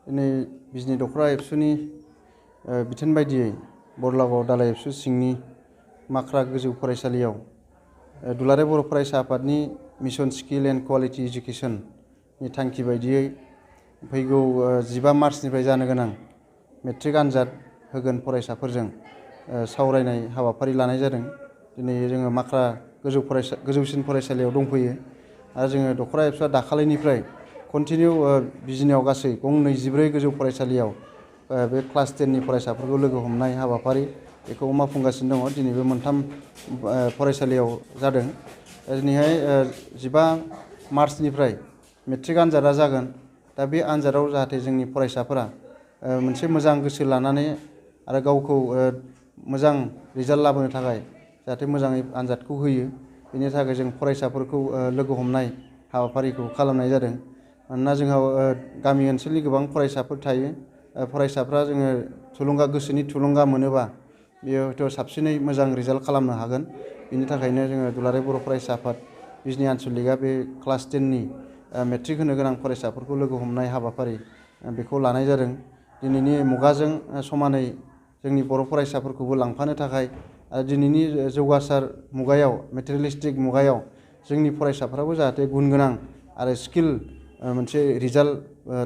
दिनै बिजनि दख'रा एबसुनि बिथोन बायदियै बरलागाव दालाइ एबसु सिंनि माख्रा गोजौ फरायसालियाव दुलाराय बर' फरायसा आफादनि मिशन स्किल एन्ड क्वालिटी इडुकेसननि थांखि बायदियै फैगौ 15 मार्चनिफ्राय जानो गोनां मेट्रिक आनजाद होगोन फरायसाफोरजों सावरायनाय हाबाफारि लानाय जादों। दिनै जोङो माख्रा गोजौसिन फरायसालियाव दंफैयो आरो जोङो दख'रा एबसुआ दाखालिनिफ्राय कन्टिनिउ बिजनियाव गासै गं 24 गोजौ फरायसालियाव बे क्लास 10नि फरायसाफोरखौ लोगो हमनाय हाबाफारि बेखौ मावफुंगासिनो दङ। दिनैबो मोनथाम फरायसालियाव जादों। दिनैहाय 15 मार्चनिफ्राय मेट्रिक आनजादा जागोन। दा बे आनजादाव जाहाथे जोंनि फरायसाफोरा मोनसे मोजां गोसो लानानै आरो गावखौ मोजां रिजाल्ट लाबोनो थाखाय जाहाथे मोजाङै आनजादखौ होयो, बेनि थाखाय जों फरायसाफोरखौ लोगो हमनाय हाबाफारिखौ खालामनाय जादों। मानोना जोंहा गामि ओनसोलनि गोबां फरायसाफोर थायो। फरायसाफ्रा जोङो गोसोनि थुलुंगा मोनोबा बेयो हयथ' साबसिनै मोजां रिजाल्ट खालामनो हागोन। बेनि थाखायनो जोङो दुलाराय बर' फरायसा आफाद बिजनि आनसलिकआ बे क्लास 10नि मेट्रिक होनो गोनां फरायसाफोरखौ लोगो हमनाय हाबाफारि बेखौ लानाय जादों। दिनैनि मुगाजों समानै जोंनि बर' फरायसाफोरखौबो लांफानो थाखाय आरो दिनैनि जौगासार मुगायाव मेटेरियेलिस्टिक मुगायाव जोंनि फरायसाफ्राबो जाहाथे गुन गोनां आरो स्किल मोनसे रिजाल्ट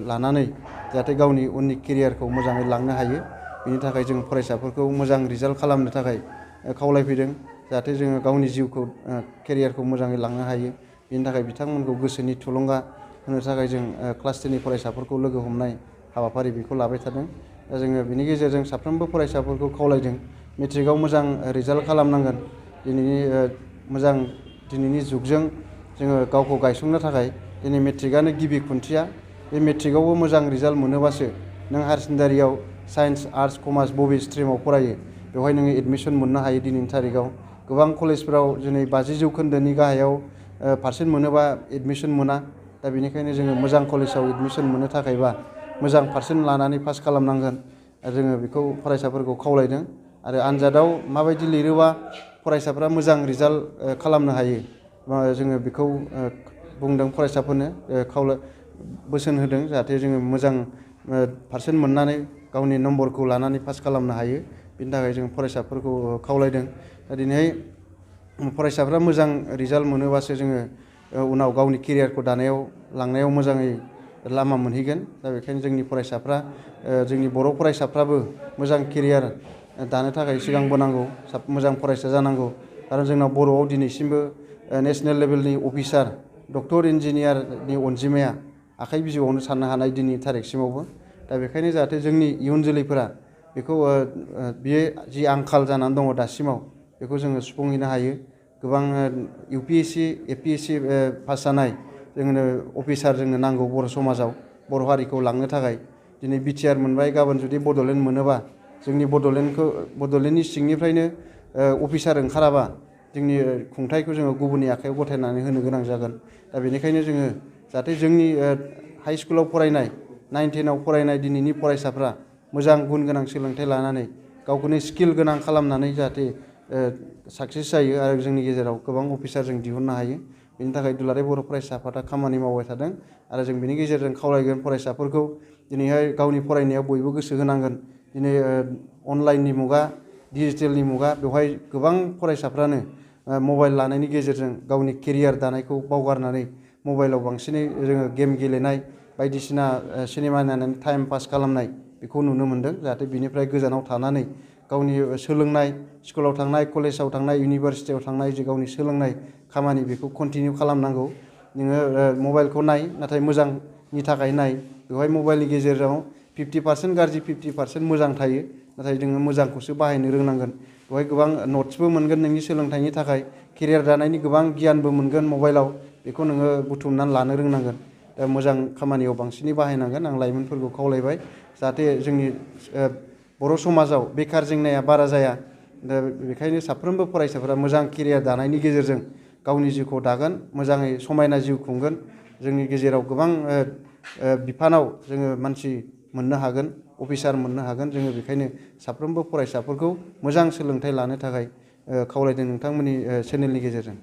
लानानै जाहाथे गावनि उननि केरियारखौ मोजाङै लांनो हायो, बेनि थाखाय जों फरायसाफोरखौ मोजां रिजाल्ट खालामनो थाखाय खावलायफैदों। जाहाथे जोङो गावनि जिउखौ केरियारखौ मोजाङै लांनो हायो, बेनि थाखाय बिथांमोनखौ गोसोनि थुलुंगा होनो थाखाय जों क्लास 10नि फरायसाफोरखौ लोगो हमनाय हाबाफारि बेखौ लाबाय थादों। दा जोङो बिनि गेजेरजों साफ्रोमबो फरायसाफोरखौ खावलायदों मेट्रिकआव मोजां रिजाल्ट खालामनांगोन। दिनैनि जुगजों जोङो गावखौ गायसंनो थाखाय दिनै मेट्रिकआनो गिबि खुन्थिया। बे मेट्रिकआवबो मोजां रिजाल्ट मोनोबासो नों हायार सेकेन्डारियाव साइन्स, आर्टस, कमार्स बबे स्ट्रिमाव फरायो बेवहाय नोङो एडमिसन मोननो हायो। दिनैनि थारिखआव गोबां कलेजफोराव दिनै 50% गाहायाव पारसेन्ट मोनोबा एडमिसन मोना। दा बेनिखायनो जोङो मोजां कलेजाव एडमिसन मोननो थाखायबा मोजां पारसेन्ट लानानै पास खालामनांगोन। जोङो बेखौ फरायसाफोरखौ खावलायदों। आरो आनजादाव माबायदि लिरोबा फरायसाफ्रा मोजां रिजाल्ट खालामनो हायो, जोङो बेखौ बुंदों फरायसाफोरनो बोसोन होदों जाहाथे जोङो मोजां पारसेन्ट मोननानै गावनि नम्बरखौ लानानै पास खालामनो हायो। बेनि थाखाय जों फरायसाफोरखौ खावलायदों। दा दिनैहाय फरायसाफ्रा मोजां रिजाल्ट मोनोबासो जोङो उनाव गावनि केरियारखौ लांनायाव मोजाङै लामा मोनहैगोन। दा बेखायनो जोंनि फरायसाफ्रा जोंनि बर' फरायसाफ्राबो मोजां केरियार दानो थाखाय सिगांबोनांगौ, मोजां फरायसा जानांगौ। खारन जोंनाव बर'आव दिनैसिमबो नेसनेल लेभेलनि अफिसार, डक्टर, इन्जिनियारनि अनजिमाया आखाइ बिजौआवनो साननो हानाय दिनैनि थारिखसिमावबो। दा बेखायनो जाहाथे जोंनि इयुन जोलैफोरा बेखौ बियो जि आंखाल जानानै दङ दासिमाव बेखौ जोङो सुफुंहैनो हायो। गोबां UPSC, APSC पास जानाय जोंनो अफिसार जोंनो नांगौ बर' समाजाव, बर' हारिखौ लांनो थाखाय। दिनै BTR मोनबाय, गाबोन जुदि बड'लेण्ड मोनोबा जोंनि बड'लेण्डनि सिंनिफ्रायनो अफिसार ओंखाराबा जोंनि खुंथायखौ जोङो गुबुननि आखायाव गथायनानै होनो गोनां जागोन। दा बेनिखायनो जोङो जाहाथे जोंनि हाइ स्कुलाव फरायनाय, 9, 10आव फरायनाय दिनैनि फरायसाफ्रा मोजां गुन गोनां सोलोंथाइ लानानै गावखौनो स्किल गोनां खालामनानै जाहाथे साक्सेस जायो आरो जोंनि गेजेराव गोबां अफिसार जों दिहुननो हायो। बेनि थाखाय दुलाराय बर' फरायसा आफादा खामानि मावबाय थादों। आरो जों बेनि गेजेरजों खावलायगोन फरायसाफोरखौ दिनैहाय गावनि फरायनायाव बयबो गोसो होनांगोन। दिनै अनलाइननि मुगा, डिजिटेलनि मुगा, बेवहाय गोबां फरायसाफ्रानो मबाइल लानायनि गेजेरजों गावनि केरियार दानायखौ बावगारनानै मबाइलाव बांसिनै जोङो गेम गेलेनाय, बायदिसिना सिनेमा नायनानै टाइम पास खालामनाय बेखौ नुनो मोन्दों। जाहाथे बिनिफ्राय गोजानाव थानानै गावनि सोलोंनाय, स्कुलाव थांनाय, कलेजाव थांनाय, इउनिभारसिटियाव थांनाय जे गावनि सोलोंनाय खामानि बेखौ कन्टिनिउ खालामनांगौ। नोङो मबाइलखौ नाय, नाथाय मोजांनि थाखाय नाय। बेवहाय मबाइलनि गेजेराव 50% गाज्रि, 50% मोजां थायो। नाथाय जोङो मोजांखौसो बाहायनो रोंनांगोन। बेवहाय गोबां नट्सबो मोनगोन नोंनि सोलोंथाइनि थाखाय, केरियार दानायनि गोबां गियानबो मोनगोन मबाइलाव। बेखौ नोङो बुथुमनानै लानो रोंनांगोन। मोजां खामानियाव बांसिनै बाहायनांगोन। आं लाइमोनफोरखौ खावलायबाय जाहाथे जोंनि बर' समाजाव बेखार जेंनाया बारा जाया। दा बेखायनो साफ्रोमबो फरायसाफोरा मोजां केरियार दानायनि गेजेरजों गावनि जिउखौ दागोन, मोजाङै समायना जिउ खुंगोन। जोंनि गेजेराव गोबां बिफानाव जोङो मानसि मोननो हागोन, अफिसार मोननो हागोन। जोङो बेखायनो साफ्रोमबो फरायसाफोरखौ मोजां सोलोंथाइ लानो थाखाय खावलायदों नोंथांमोननि चेनेलनि गेजेरजों।